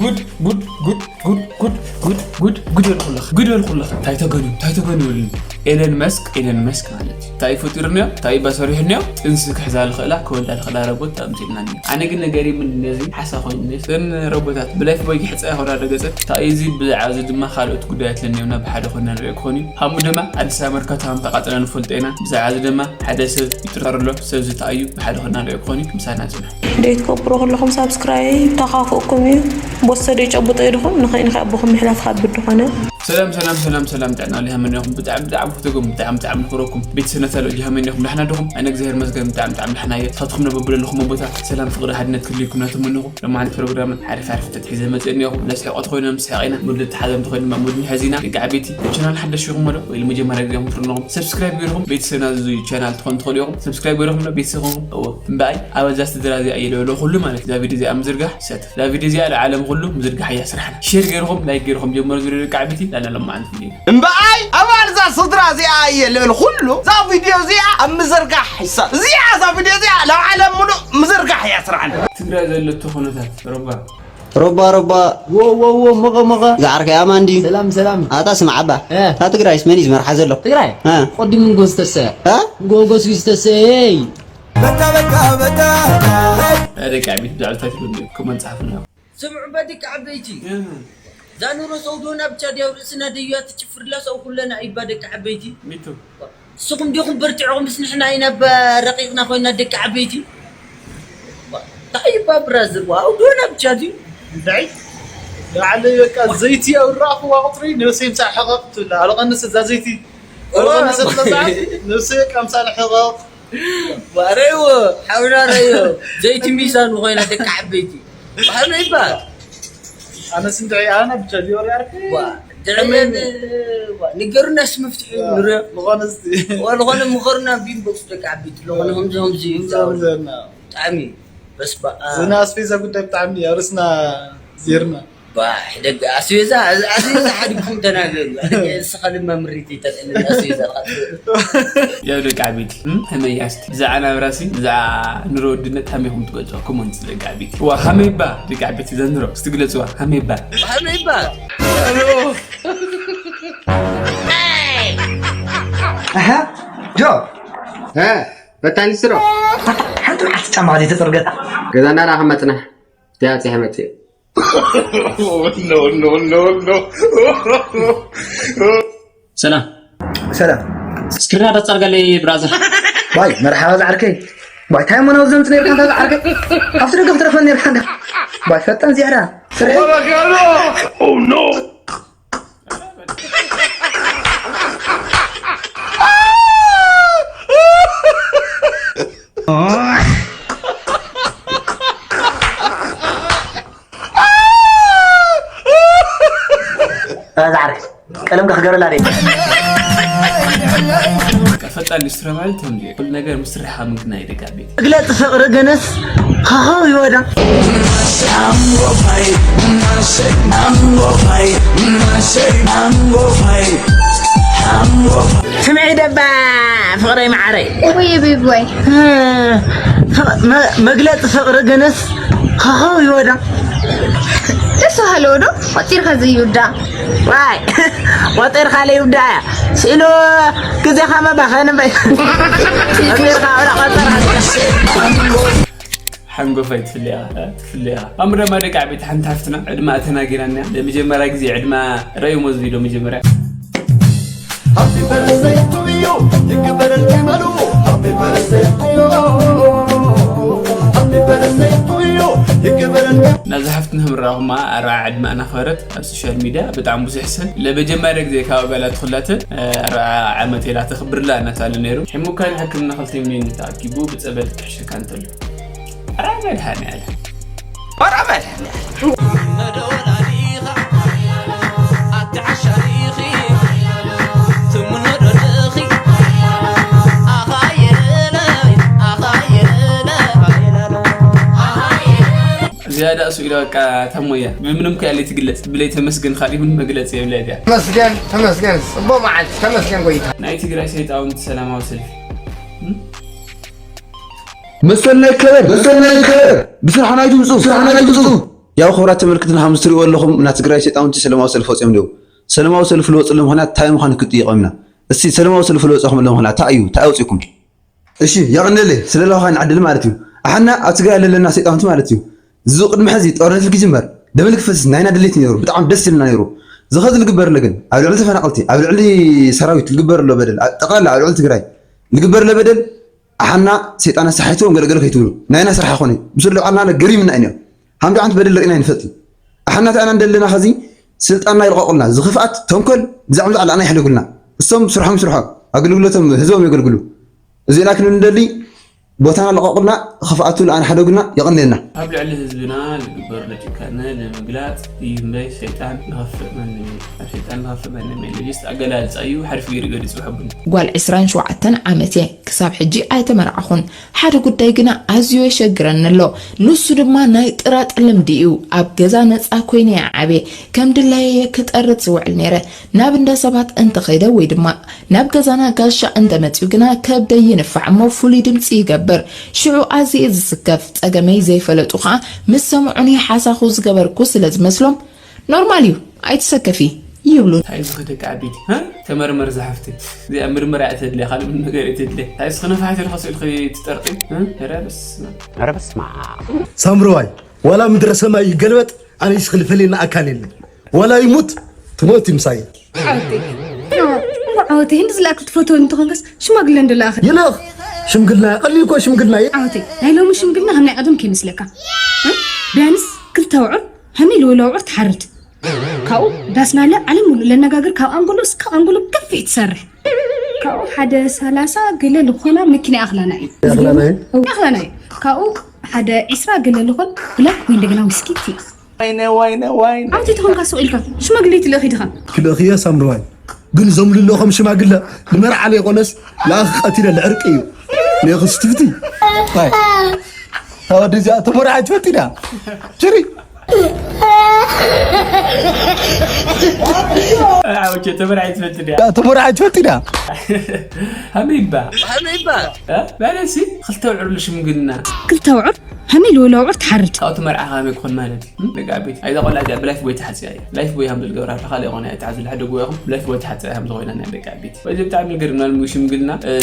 ጉድ ጉድ ጉድ ጉድ ጉድ ጉድ ጉድ ጉድ በልኩለኽ፣ ጉድ በልኩለኽ። እንታይ ተገንዩ፣ እንታይ ተገንዩ ይብሉኒ። ኤለን መስክ፣ ኤለን መስክ ማለት እዩ። እንታይ ፈጢሩ እኒኦ፣ እንታይ እባ ሰሪሑ እኒኦ፣ ጥንሲ ክሕዛ ልኽእላ፣ ክወልዳ ልኽእላ ረቦት ኣምፂእልና እኒኦ። ኣነ ግን ነገር ምን ነዚ ሓሳ ኮይኑ እኒኦ። እዘን ረቦታት ብላይፍ ቦይ ክሕፃ ይኾና ደገፀ። እንታይ እዚ ብዛዕባ እዚ ድማ ካልኦት ጉዳያት ለኒዮና ብሓደ ኮይና ንሪኦ ክኾን እዩ። ሃሙ ድማ ኣዲስ ኣበባ መርካቶ ሃም ተቃጥላ ንፈልጦ ኢና። ብዛዕባ እዚ ድማ ሓደ ሰብ ይጥርጠር ኣሎ። ሰብ ዝተኣዩ ብሓደ ኮይና ንሪኦ ክኾን እዩ። ምሳና ፅንሑ። ደይ ትገብሩ ከለኹም ሳብስክራይብ ተኻፍእኩም እዩ። ቦሰ ደይ ጨብጦ ኢድኹም ንኸይ ንኸይ ኣቦኹም ምሕላፍ ካብ ብድኾነ። ሰላም ሰላም ሰላም ሰላም፣ ጥዕና ሊሃመኒኹም። ብጣዕሚ ብጣዕሚ ክፍተኩም፣ ብጣዕሚ ብጣዕሚ ንኽረኩም። ቤተሰብነት ኣሎ ጅሃመኒኹም። ዳሕና ዲኹም? ኣነ እግዚኣብሔር መስገን ብጣዕሚ ብጣዕሚ ዳሕና እየ። ንሳትኩም ነበብለኹም ቦታ ሰላም፣ ፍቕሪ፣ ሓድነት ክልይኩም ናተመንኹም። ሎማዓንቲ ፕሮግራም ሓሪፍ ሓሪፍ ተትሒዘ መፅእ እኒኹም። ለስሕቆት ኮይኖም ስሕቕ ኢና፣ ሙድ ተሓዘምቲ ኮይኑ ድማ ሙድ ንሕዝ ኢና። ደቂ ዓበይቲ ቻናል ሓደሽ ኢኹም ዶ ወይ መጀመርያ ግዜ ምትርንኹም ሰብስክራይብ ገይርኩም ቤተሰብና እዚ ቻናል ትኾን ትኽእሉ ኢኹም። ሰብስክራይብ ገይርኩም ዶ ቤተሰብ ኹም? እዎ። እምበኣይ ኣብ ኣዛ ስድራ እዚኣ እየ ልበሎ ኩሉ ማለት እዛ ቪድዮ እዚኣ ምዝርጋሕ ይሳተፍ። እዛ ቪድዮ እዚኣ ለዓለም ኩሉ ምዝርጋሕ እያ ስራሕና። ሼር ገይርኩም ላይክ ገይርኩም ጀመሩ ዝሪኦ ደቂ ዓበይቲ ላላ ሎማዓንቲ ቪድዮ። እምበኣይ ኣብ ኣዛ ስድራ እዚኣ እየ ልበሎ ኩሉ እዛ ቪድዮ እዚኣ ኣብ ምዝርጋሕ ይሳተፍ። እዚኣ እዛ ቪድዮ እዚኣ ለዓለም ሙሉእ ምዝርጋሕ እያ ስራሕና። ትግራይ ዘለቶ ኩነታት ሮባ ሮባ ሮባ። ዎ ዎ ዎ ሞቐ ሞቐ። ዝዓርከይ ኣማን ድዩ? ሰላም ሰላም። ኣታ ስምዓባ። እ። እታ ትግራይስ መን እዩ ዝመርሓ ዘሎ? ትግራይ? እ። ቀዲሙ ንጎ ዝተሰ። እ? ጎ ጎስ ዝተሰ። በታ በታ በታ። ደቂ ዓበይቲ ብዛዕባ እንታይ ትብሉ እንዲኹም ኮመንት ጸሓፉ ነው። ስምዑ በደቂ ዓበይቲ። እህ። ዛኑሮ ሰው ዶና ብቻ ዲያው ርእስና ደያ ትጭፍርላ ሰው ኩለና ይባ ደቂ ዓበይቲ። ሚቱ። ንስኹም ዲኹም በርቲዕኹምስ ንሕና ኢና ባ ረቂቕና ኮይና ደቂ ዓበይቲ? እንታይ እባ ብራዘር፣ ዋው፣ ዶና ብቻ ድዩ? እንታይ? ንባዕለይ በቃ ዘይቲ ኣብ ዝረኣኽዋ ቁፅሪ ነብሰይ ምሳእ ሕቐቕ ትብል። ኣልቐንስ እዛ ዘይቲ። ኦ፣ ኣልቐንስ እዛ ሰዓት ነብሰይ በቃ ምሳእ ሕቐቕ። ዋ፣ ረይዎ፣ ሓውና ረይዎ። ዘይቲ ሚዛኑ ኮይና ደቂ ዓበይቲ። ባህሉ ይባል። ኣነስ እንታይ ኣነ ብቻ ዲዮር ያርክ ዋ፣ ድዕመን፣ ዋ፣ ንገሩና እስኪ መፍትሒ ዋ፣ ንረ-፣ ዝኾነ እስቲ። ዋ፣ ዝኾነ ምኸሩና ቢን ቦክስ ደቂ ዓበይቲ፣ ዝኾነ ከምዚ ከምዚ እዩ። ከምዚ ከምዚ እና። ብጣዕሚ በስ በኣ። ዝና ኣስቤዛ ጉዳይ ብጣዕሚ ኣብ ርእስና ዜርና። ባ፣ ደቂ ኣስቤዛ፣ ኣስቤዛ ሓዲግኩም ተናገሩ። እስኻ ድማ ምሪት ይተልዕልና ኣስቤዛ። ያው ደቂ ዓበይቲ፣ እም፣ ከመይ እያ እስቲ? ብዛዕባ ናብራ ሲ፣ ብዛዕባ ኑሮ ውድነት ከመይ ኢኹም ትገልጹ? ኮመንት ደቂ ዓበይቲ። ዋ፣ ከመይ እባ ደቂ ዓበይቲ ዘንድሮ? እስቲ ግለጽዋ፣ ከመይ እባ? ከመይ እባ? ኣሃ፣ ጆ። እ፣ በታኒ ስሮ። ሓንቲ መዓልቲ ጫማ ዘይተጸርገት። ገዛና ዳኣ ክመጽና። ዳኣ ጽሐ መጽእ። No, no, no, no. ሰላም። ሰላም። ስክሪና ዳጸርጋለይ ብራዘር። ዋይ፣ መርሓባ ዝዓርከይ። ዋይ፣ እንታይ እሞ ናብዚ ዘምጽእ ነርካ እንታ ዝዓርከይ? ካብቲ ደገ ክትረፈኒ ነርካ እንዳ። ዋይ፣ ፈጠን ዝያዳ። ስርሒ። Oh, no. ዛዕሪ ቀለም ከክገረላ ደ። በቃ ፈጣን ሊስትሮ ማለት ከምዚ እዩ። ኩሉ ነገር ምስራሕ ምግናይ ደቂ ቤት። መግለጺ ፍቕሪ ግንስ ኸኸው ይወዳ። ስምዒ ደባ ፍቕረይ መዓረይ። ወይ ቤቢ ወይ። መ-፣ መግለጺ ፍቕሪ ግንስ ኸኸው ይወዳ። ደስ በሃለዎ ዶ? ቆጺርካ ዘይውዳ። ዋይ፣ ቆጺርካ ለይውዳ እያ። ስኢሉ ግዜኻ መባኸኒ በይ። ቆጺርካ ወላ ቆጸራ። ሓንጎፋይ ትፍለያ፣ ትፍለያ። ኣምረማ ደቂ ዓበይቲ ሓንቲ ሓፍትና ዕድማ ተናጊራና። ለመጀመርያ ግዜ ዕድማ ረዩሞ ዝብሎ መጀመርያ። Happy birthday to you ይግበረልኪ በሉ። Happy birthday to you። Happy birthday to you ይግበረልኪ። ናዛ ሓፍትና ምራኹማ ኣርዓ ዕድማ እናኸበረት ኣብ ሶሻል ሚድያ ብጣዕሚ ብዙሕ ሰብ ለመጀመርያ ግዜ ካብ ኣባላት ኩላተን፣ እ፣ ኣርዓ ዓመት ኢላ ተኽብርላ እናተባለ ነይሩ። ሕሙካን ሕክምና ክልተ ሚልዮን ተኣኪቡ ብጸበል ክሕሸካ እንተሎ። ኣረ መድሃኒዓለም። ኣረ መድሃኒዓለም። ዝያዳ እሱ ኢላ በቃ ታሞያ። ምንም ከያለይ ትግለጽ። ብለይ ተመስገን ካልእ ምን መግለጽ የብለይ እዚኣ። ተመስገን፣ ተመስገን። ጽቡቕ መዓልቲ። ተመስገን ጎይታ። ናይ ትግራይ ሰይጣውንቲ ሰላማዊ ሰልፊ። እም? መሰልና ይከበር፣ መሰልና ይከበር። ብስራሕና ይትምፁ፣ ብስራሕና ይትምፁ። ያው ክቡራት ተመልክትና ከም ትሪእዎ ኣለኹም እና ትግራይ ሰይጣውንቲ ሰላማዊ ሰልፊ ወፂኦም ኣለዉ። ሰላማዊ ሰልፊ ልወፅሉ ምኽንያት እንታይ ምዃኑ ክትጥይቖም ኢና። እስቲ ሰላማዊ ሰልፊ ልወፀኹም ኣሎ ምኽንያት እንታይ እዩ? እንታይ ኣውፂኩም? እሺ የቐንደለይ ስለ ለዋኻን ዕድል ማለት እዩ። ኣሓና ኣብ ትግራይ ኣለለና ሰይጣውንቲ ማለት እዩ። እዚ ቅድሚ ሕዚ ጦርነት ክጅመር ደም ልክፈስስ ናይና ድሌት ነይሩ። ብጣዕሚ ደስ ይልና ነይሩ። ዝኸዚ ልግበር ኣሎ ግን ኣብ ልዕሊ ተፈናቐልቲ ኣብ ልዕሊ ሰራዊት ልግበር ኣሎ በደል ጠቕላላ ኣብ ልዕሊ ትግራይ ልግበር ኣሎ በደል ኣሓና ሰይጣን ኣሳሓይትዎም ገለገለ ከይትብሉ ናይና ስራሕ ኮነ ምስሉ ዓልና ገሪምና እዩ። ሓምዲ ዓንት በደል ርኢና ይንፈጥ። ኣሓና ተኣና እንደለና ኸዚ ስልጣንና ይልቐቑልና። ዝኽፍኣት ተንኮል ብዛዕባ ዓልና ይሕደጉልና። እሶም ስርሖም ይስርሖ ኣገልግሎቶም ህዝቦም የገልግሉ። እዚና ክንብል እንደሊ ቦታና ልቐቑልና። ኽፍኣቱ ለኣና ሓደጉና። የቐንየልና። ኣብ ልዕሊ ህዝብና ልግበር ለጭካነ ንምግላፅ እዩ እምበይ ሰይጣን ልኸፍእ ማንም እዩ። ኣብ ሰይጣን ልኸፍእ ማንም የለ። ጅስት ኣገላልፃ እዩ። ሓሪፍ ገይሩ ገሊፁ። ሕቡን ጓል ዕስራን ሸውዓተን ዓመት እየ። ክሳብ ሕጂ ኣይተመርዓኹን። ሓደ ጉዳይ ግና ኣዝዩ የሸግረኒ ኣሎ። ንሱ ድማ ናይ ጥራጥ ልምዲ እዩ። ኣብ ገዛ ነፃ ኮይነ እየ ዓብየ። ከም ድላየ እየ ክጠርጥ ዝውዕል ነይረ። ናብ እንዳ ሰባት እንተኸይደ ወይ ድማ ናብ ገዛና ጋሻ እንተመፅኡ ግና ከብደይ ይንፋዕ እሞ ፍሉይ ድምፂ ይገብር። ሽዑ ኣዝየ ዝስከፍ። ፀገመይ ዘይፈለጡ ከዓ ምስ ሰምዑኒ ሓሳኹ ዝገበርኩ ስለ ዝመስሎም ኖርማል እዩ ኣይትሰከፊ ይብሉ። እንታይ እዚ ደቂ ዓበይቲ? ሃ? ተመርመር ዝሓፍቲ። እዚኣ ምርመራ እያ ተድልያ፣ ካልእ ምንም ነገር እያ ተድልያ። እንታይ እዚ ክነፋሒቶ ኢልካ ስእልኺ ትጠርቂ? ሃ? ኧረ በስመ ኣብ። ኧረ በስመ ኣብ። ሳምረዋይ፣ ዋላ ምድረ ሰማይ ይገልበጥ፣ ኣነ ይስኽል ፈልየና ኣካል የለን። ዋላ ይሙት፣ ትሞት እዩ ምሳይ። ዓወተይ። ዓወተይ፣ ህንዲ ዝለኣክ ትፈትወ እንተኾንካስ ሽማግለ እንዶ ለኣኸ። ይልእኽ፣ ሽምግልና፣ ቀሊል እኮ ሽምግልና እዩ። ዓወተይ፣ ናይ ሎሚ ሽምግልና ከም ናይ ቀደም ከይመስለካ። እ? ቢያንስ ክልተ ኣውዕር፣ ሃመይ ልወለ ኣውዕር ትሓርድ። ካብኡ ዳስናለ ዓለም ሙሉእ ለነጋግር ካብ ኣንጎሎ እስካብ ኣንጎሎ ገፊሕ ትሰርሕ። ካብኡ ሓደ ሰላሳ ገለ ልኾና መኪና ይኣኽላና እዩ። ይኣኽላና እዩ? እው፣ ይኣኽላና እዩ። ካብኡ ሓደ ዒስራ ገለ ልኾን ብላክ ወይ እንደገና ዊስኪ ትይኣኽ። ዋይነ፣ ዋይነ፣ ዋይነ። ዓውቲ ተኾንካ ሱቕ ኢልካ ሽማግሌ ትልእኺ ድኻ? ክልእኽየ ሳምረዋይ። ግን እዞም ልልእኾም ሽማግለ ንመርዓ ለይኮነስ ለኣኺ ቀቲለ ልዕርቂ እዩ። ኔኽስ ትፍቲ። ታይ? ታወዲ እዚኣ ተመርዓይ ትፈቲ ድያ? ሽሪ። ዓውቼ ተመርዓይ ትፈቲ ድያ? ተመርዓይ ትፈቲ ድያ? ሃመይባ። ሃመይባ። እ? በለሲ፣ ክልተ ውዕር ልሽምግልና። ክልተ ውዕር? ሃመይ ልወለ ውዕር ትሓርድ። ካብቲ መርዓ ሃመይ ክኾን ማለት እዩ። እም? ደቂ ዓበይቲ። ኣይዛ ቆልዓ እዚኣ ብላይፍ ቦይ ተሓጽያ እያ። ላይፍ ቦይ ሃምብል ገብራ፣ ካልእ ይኾነ፣ ኣይትሓዙ፣ ልሕደጉ ኢኹም። ብላይፍ ቦይ ተሓጽያ ከም ዝኾይና ናይ ደቂ ዓበይቲ። በዚ ብጣዕሚ ልገርም፣ ናብ ምግቢ ሽምግልና፣ እ፣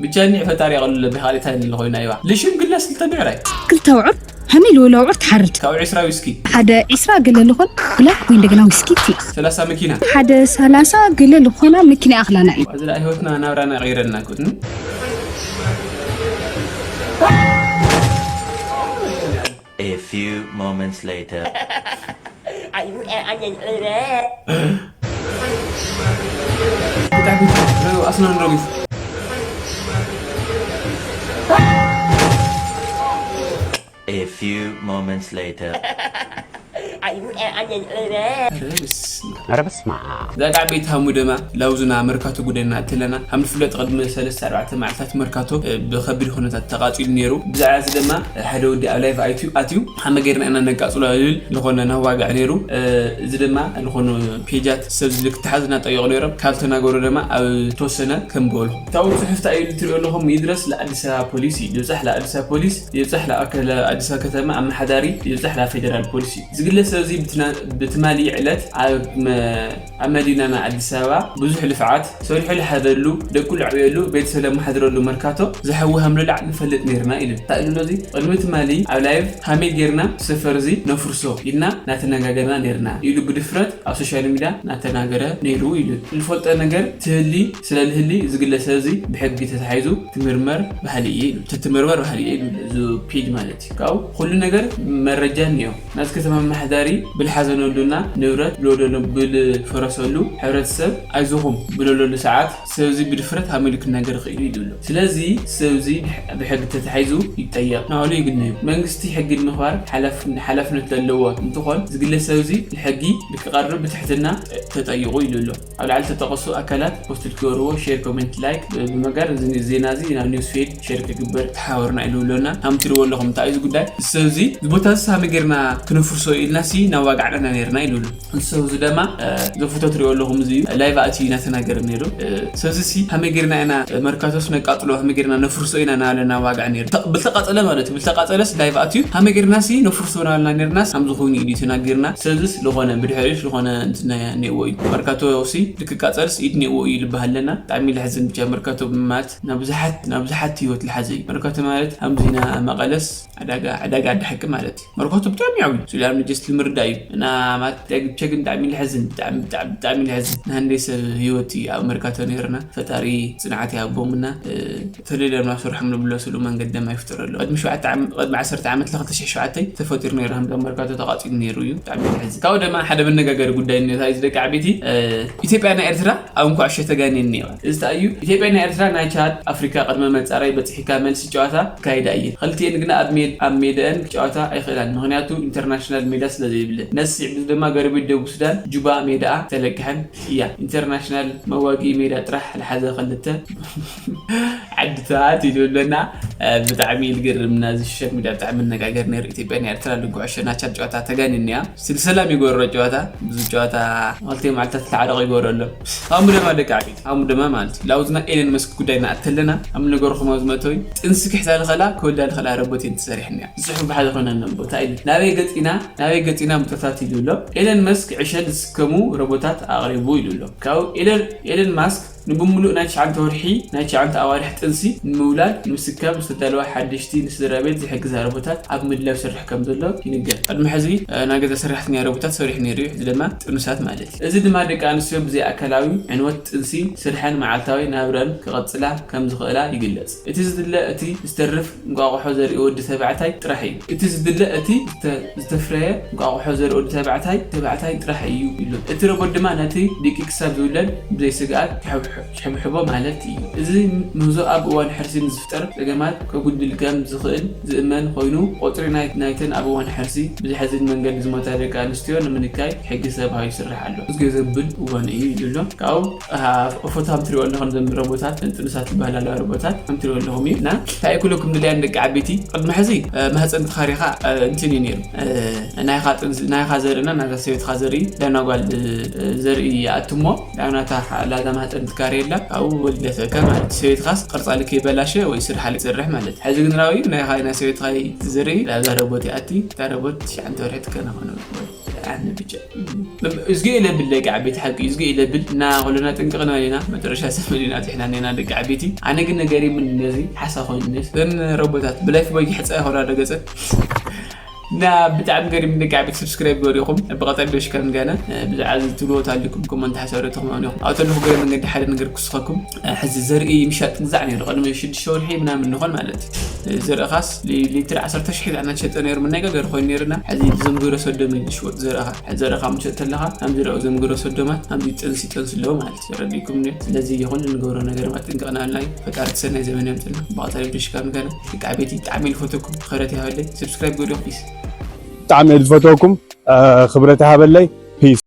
ብቻ እኒዕ ፈጣሪ የቐልሎ፣ ብኻልእ እንታይ ንለ ኮይና እዩዋ። ልሽምግልና ስልተ ብዕራይ። ክልተ ውዕር፣ ሃመይ ልወለ ውዕር ትሓርድ። ካብኡ ዒስራ ዊስኪ። ሓደ ዒስራ ገለ ልኾን ብላክ ወይ እንደገና ዊስኪ ትይኣኽ። ሰላሳ መኪና። ሓደ ሰላሳ ገለ ልኾና መኪና ይኣኽላና እዩ። እዚ ደኣ ህይወትና ናብራና ቀይረልና እኮ። እም? A few moments later. ብጣዕሚ ኣስናን ሮጊት። A few moments later. ኧረ በስመ ኣብ። ኧረ በስመ ኣብ። እዛ ደቂ ዓበይቲ ሃሙ ደማ ላውዙና መርካቶ ጉደና እትለና። ከም ዝፍለጥ ቅድሚ ሰለስተ ኣርባዕተ መዓልታት መርካቶ፣ እ፣ ብኸቢድ ኩነታት ተቓጺሉ ነይሩ። ብዛዕባ እዚ ድማ ሓደ ወዲ ኣብ ላይቭ ኣትዩ፣ ኣትዩ፣ "ከመይ ጌርና ኢና ነቃጽሎ?" ዝብል ዝኾነ ናዋግዕ ነይሩ። እ፣ እዚ ድማ ዝኾኑ ፔጃት ሰብ ዝልክ ተሓዝ እናጠየቑ ነይሮም። ካብ ተናገሩ ድማ ኣብ ተወሰነ ከም በሉ። እታ እውን ጽሑፍታ እዩ ትሪኦ ኣለኹም። ይድረስ ለኣዲስ ኣበባ ፖሊስ እዩ። ይብጻሕ ለኣዲስ ኣበባ ፖሊስ፣ ይብጻሕ ለኣከለ ኣዲስ ኣበባ ከተማ ኣመሓዳሪ፣ ይብጻሕ ለፌደራል ፖሊስ እዩ። እዚ ግለሰብ እዚ ብትና-፣ ብትማሊ ዕለት ኣብ መ-፣ ኣብ መዲናና ኣዲስ ኣበባ ብዙሕ ልፍዓት ሰሪሑ ልሓደሉ፣ ደቁ ለዕብየሉ፣ ቤተሰብ ለመሓድረሉ መርካቶ ዝሓዊ ሃምለላዕ ንፈልጥ ነይርና ኢሉ። እንታይ ኢሉ ኣሎ እዚ? ቅድሚ ትማሊ ኣብ ላይቭ ሃመይ ጌርና ሰፈር እዚ ነፍርሶ ኢልና እናተነጋገርና ነይርና ኢሉ ብድፍረት ኣብ ሶሻል ሚድያ እናተናገረ ነይሩ ኢሉ። ልፈልጦ ነገር ትህሊ ስለ ልህሊ እዚ ግለሰብ እዚ ብሕጊ ተታሒዙ ትምርመር ባህሊ እዩ ኢሉ። ትትምርመር ባህሊ እዩ ኢሉ እዚ ፔጅ ማለት እዩ። ካብኡ ኩሉ ነገር መረጃ እኒኦ። ናዚ ከተማ መመሓዳሪ ብልሓዘነሉና ንብረት ብልወደሉ ብልፈረሰሉ ሕብረተሰብ ኣይዞኹም ብለለሉ ሰዓት ሰብ እዚ ብድፍረት ሃመሉ ክናገር ይኽእል እዩ ዝብሎ። ስለዚ ሰብ እዚ ብሕ-፣ ብሕጊ ተታሒዙ ይጠየቕ። ናባሉ ይግነዩ። መንግስቲ ሕጊ ንምኽባር ሓላፍ-፣ ሓላፍነት ዘለዎ እንትኾን እዚ ግለሰብ እዚ ንሕጊ ንክቐርብ ብትሕትና ተጠይቑ እዩ ዝብሎ። ኣብ ላዕሊ ተጠቐሱ ኣካላት ፖስት ክገብርዎ፣ ሼር፣ ኮሜንት፣ ላይክ ብምግባር እዚ ዜና እዚ ናብ ኒውስ ፌድ ሼር ክግበር ተሓባበሩና ኢሉ ብሎና። ሃም ትሪእዎ ኣለኹም እንታይ እዩ እዚ ጉዳይ? እዚ ሰብ እዚ እዚ ቦታ እዚ ሃመ ጌርና ክነፍርሶ ኢልናሲ እናዋጋዕና ነርና ኢሉ ኣሎ። ንሱ እዚ ድማ ዘፎቶ ትሪኦ ኣለኹም፣ እዚ እዩ ላይቭ ኣትዩ እናተናገረ ነይሩ። ሰዚ ሲ ከመይ ጌርና ኢና መርካቶስ ነቃፅሎ፣ ከመይ ጌርና ነፍርሶ ኢና እናበለ እናዋጋዕ ነይሩ። ብልተቃፀለ ማለት እዩ። ብልተቃፀለስ ላይቭ ኣትዩ ከመይ ጌርና ሲ ነፍርሶ እናበልና ነርናስ፣ ከም ዝኾኑ ኢሉ ተናጊርና። ሰዚስ ዝኾነ ብድሕሪሽ ዝኾነ እንትን ኔዎ እዩ። መርካቶ ሲ ልክቃፀልስ ኢድ ኔዎ እዩ ልበሃለና። ብጣዕሚ ለሕዝን ብቻ መርካቶ ማለት ናብ ብዙሓት ናብ ብዙሓት ህይወት ልሓዘ እዩ። መርካቶ ማለት ከምዚና መቐለስ ዕዳጋ ዕዳጋ ዓዲ ሓቂ ማለት እዩ። መርካቶ ብጣዕሚ ዓብዩ ስለ ጀስት ልምርዳ እዩ እና ማለት ቸግን ብጣዕሚ ልሕዝን ብጣዕሚ ልሕዝን ንሃንደይ ሰብ ህይወት እዩ ኣብ መርካቶ ነይርና። ፈጣሪ ፅንዓት ይሃቦምና። ተለለና ስርሖም ንብሎ ስሉ መንገዲ ድማ ይፍጠረሉ። ቅድሚ ሸውዓተ ዓመት ቅድሚ ዓሰርተ ዓመት ለ ክልተ ሽሕ ሸውዓተ ተፈጢሩ ነይሩ። ከም መርካቶ ተቃፂሉ ነይሩ እዩ። ብጣዕሚ ልሕዝን ካብኡ ድማ ሓደ መነጋገሪ ጉዳይ ነታ እዩ ደቂ ዓበይቲ ኢትዮጵያ ናይ ኤርትራ ኣብ እንኳዕ ሸ ተጋንየን ነይዋ። እዚ እንታይ እዩ? ኢትዮጵያ ናይ ኤርትራ ናይ ቻድ ኣፍሪካ ቅድመ መጻራይ በጽሒካ መልሲ ጨዋታ ካይዳ እየን። ክልቲኤን ግና ኣብ ሜድ ኣብ ሜድአን ክጨዋታ ኣይኽእላን፣ ምኽንያቱ ኢንተርናሽናል ሜዳ ስለ ዘይብለን። ነዚ ስዒቡ ድማ ጎረቤት ደቡብ ሱዳን ጁባ ሜዳኣ ተለቅሐን እያ። ኢንተርናሽናል መዋግኢ ሜዳ ጥራሕ ልሓዘ ክልተ ዓድታት ኢሉ ኣለና። ብጣዕሚ ልገርምና እዚ ሽሸት ሚድያ ብጣዕሚ መነጋገር ነይሩ። ኢትዮጵያ ናይ ኤርትራ ልንኩዕ ሸናቻት ጨዋታ ተጋኒንያ ስል ሰላም ይጎረሮ ጨዋታ ብዙ ጨዋታ ክልተ መዓልታት ተዓረቕ ይጎረሎ። ኣሙ ደማ ደቂ ዓበይቲ ኣሙ ደማ ማለት እዩ። ላውዝና ኤለን መስክ ጉዳይ ናእተለና ኣም ነገርኩም ኣብዚ መእተዊ ጥንሲ ክሕዛ ልኸላ ክወልዳ ልኸላ ረቦት እየን ተሰሪሕን እያ። ዝስሑ ብሓደ ኮይና ነን ቦታ ኢሉ ናበይ ገፂና ናበይ ገፂና ምጦታት ኢሉ ኣሎ። ኤለን መስክ ዕሸል ዝስከሙ ረቦታት ኣቕሪቡ ኢሉ ኣሎ። ካብ ኤለን ኤለን ማስክ ንብምሉእ ናይ ትሽዓተ ወርሒ ናይ ትሽዓተ ኣዋርሕ ጥንሲ ንምውላድ ንምስካም ዝተዳለወ ሓደሽቲ ንስድራ ቤት ዝሕግዛ ረቦታት ኣብ ምድላው ይሰርሕ ከም ዘሎ ይንገር። ቅድሚ ሕዚ ናይ ገዛ ሰራሕተኛ ረቦታት ሰሪሑ ነይሩ እዩ። ሕዚ ድማ ጥኑሳት ማለት እዩ። እዚ ድማ ደቂ ኣንስትዮ ብዘይ ኣካላዊ ዕንወት ጥንሲ ስርሐን መዓልታዊ ናብረን ክቐጽላ ከም ዝኽእላ ይግለጽ። እቲ ዝድለ እቲ ዝተርፍ እንቋቑሖ ዘርኢ ወዲ ተባዕታይ ጥራሕ እዩ። እቲ ዝድለ እቲ ዝተፍረየ እንቋቑሖ ዘርኢ ወዲ ተባዕታይ ተባዕታይ ጥራሕ እዩ ይብሉ። እቲ ረቦት ድማ ነቲ ድቂ ክሳብ ዝውለድ ብዘይ ስግኣት ይሕብሕቦ ማለት እዩ። እዚ ምህዞ ኣብ እዋን ሕርሲ ንዝፍጠር ጸገማት ከጉድል ከም ዝኽእል ዝእመን ኮይኑ ቁጽሪ ናይተን ኣብ እዋን ሕርሲ ብዘሕዝን መንገዲ ዝሞታ ደቂ ኣንስትዮ ንምንካይ ሕጊ ተባሂሉ ይስራሕ ኣሎ። ዝገ ዘብል እዋን እዩ ይብሉ። ካብኡ ፎቶ ከም ትሪኦ ኣለኹም ዘም ረቦታት ጥንሳት ዝበሃል ኣለዋ ረቦታት ከም ትሪኦ ኣለኹም እዩ እና እንታይ ኩለኩም ድልያን ደቂ ዓበይቲ ቅድሚ ሕዚ ማህፀን ተኻሪኻ እንትን እዩ ነይሩ ናይኻ ዘርእና ናታ ሰበይትኻ ዘርኢ ዳና ጓል ዘርኢ ይኣትሞ ዳናታ ላዛ ማህፀን ትካሪ የላ ካብኡ ወልደተከ ማለት ሰበይትኻስ ቅርፃ ልክ ይበላሸ ወይ ስርሓ ልፅርሕ ማለት ሕዚ ግን ራዊ ናይኻ ናይ ሰበይትኻ ዘርኢ ላዛ ረቦት ይኣቲ እታ ረቦት ትሽዓንተ ወርሒ ትከናኸነ ኣነ ብቻ እዝጊ ኢለ ብል ደቂ ዓበይቲ ሓቂ እዝጊ ኢለ ብል እና ኩልና ጥንቅቕ ንበል ኢና መጨረሻ ሰብ ኢና ኣጥሕና ኔና ደቂ ዓበይቲ ኣነ ግን ነገር ምን ነዚ ሓሳ ኮይኑ ነስ ዘን ረቦታት ብላይፍ ቦይ ሕፀ ይኾና ደገፀ እና ብጣዕሚ ገሪም ደቂ ዓበይቲ ሰብስክራይብ ገሪኹም ብቐጣይ ቪዲዮ ሽካን ገና ብዛዕባ እዚ ትልዎ ታሊኩም ኮመንት ሓሳብ ዶ ተኽማኑ ኢኹም ኣብ ተለኹ ገረ መንገዲ ሓደ ነገር ክስኸኩም ሕዚ ዘርኢ ምሻጥ ግዛዕ ነይሩ ቅድሚ ሽዱሽተ ወርሒ ምናምን ንኾን ማለት እዩ ዘርእኻስ ሊትር ዓሰርተ ሽሕ ዳዕና ሸጠ ነይሩ ምናይ ገገር ኮይኑ ነይሩና ሕዚ ብዞም ግብረ ሰዶም እዩ ዝሽወጥ ዘርእኻ ሕዚ ዘርእኻ ምሸጥ ተለኻ ከም ዝረኡ ዞም ግብረ ሰዶማት ከምዚ ጥንሲ ጥንሲ ኣለዎ ማለት እዩ ረዲኩም ኒ ስለዚ ይኹን ንገብሮ ነገር ማጥንቅቕና ኣልና እዩ ፈጣሪ ትሰናይ ዘመን የምፅልና ብቐፃሊ ብድሽካ ምገና ደቂ ዓበይቲ ብጣዕሚ ልፈተኩም ክረት ይሃበለይ ሰብስክራይብ ገዲኹም ፒስ ብጣዕሚ ልፈተኩም ክብረት ይሃበለይ